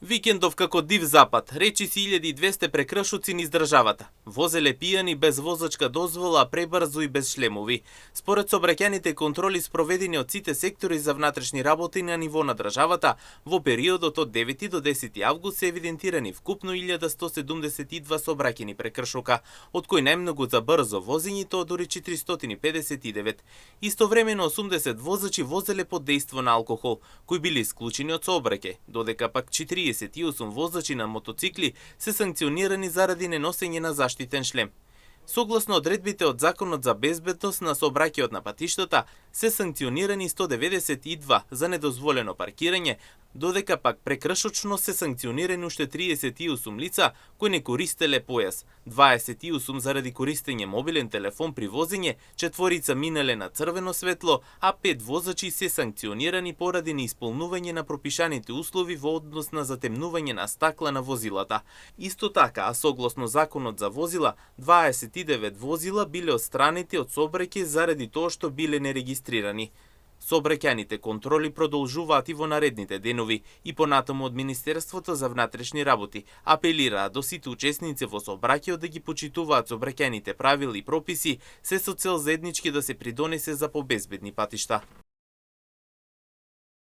Викендов како див запад, речиси 1200 прекршоци низ државата. Возеле пијани без возачка дозвола, пребрзо и без шлемови. Според сообраќајните контроли спроведени од сите сектори за внатрешни работи на ниво на државата, во периодот од 9 до 10 август се евидентирани вкупно 1172 сообраќајни прекршока, од кои најмногу за брзо возење, тоа дури 459. Истовремено 80 возачи возеле под дејство на алкохол, кои били исклучени од сообраќај, додека пак 38 возачи на мотоцикли се санкционирани заради неносење на заштитен шлем. Согласно одредбите од Законот за безбедност на сообраќајот на патиштата, се санкционирани 192 за недозволено паркирање, додека пак прекршочно се санкционирани уште 38 лица кои не користеле појас, 28 заради користење мобилен телефон при возење, 4 минале на црвено светло, а 5 возачи се санкционирани поради неисполнување на пропишаните услови во однос на затемнување на стакла на возилата. Исто така, а согласно Законот за возила, 29 возила биле отстранети од сообраќај заради тоа што биле нерегистрирани. Сообраќајните контроли продолжуваат и во наредните денови и понатаму од Министерството за внатрешни работи апелираат до сите учесници во сообраќајот да ги почитуваат сообраќајните правила и прописи, се со цел заеднички да се придонесе за побезбедни патишта.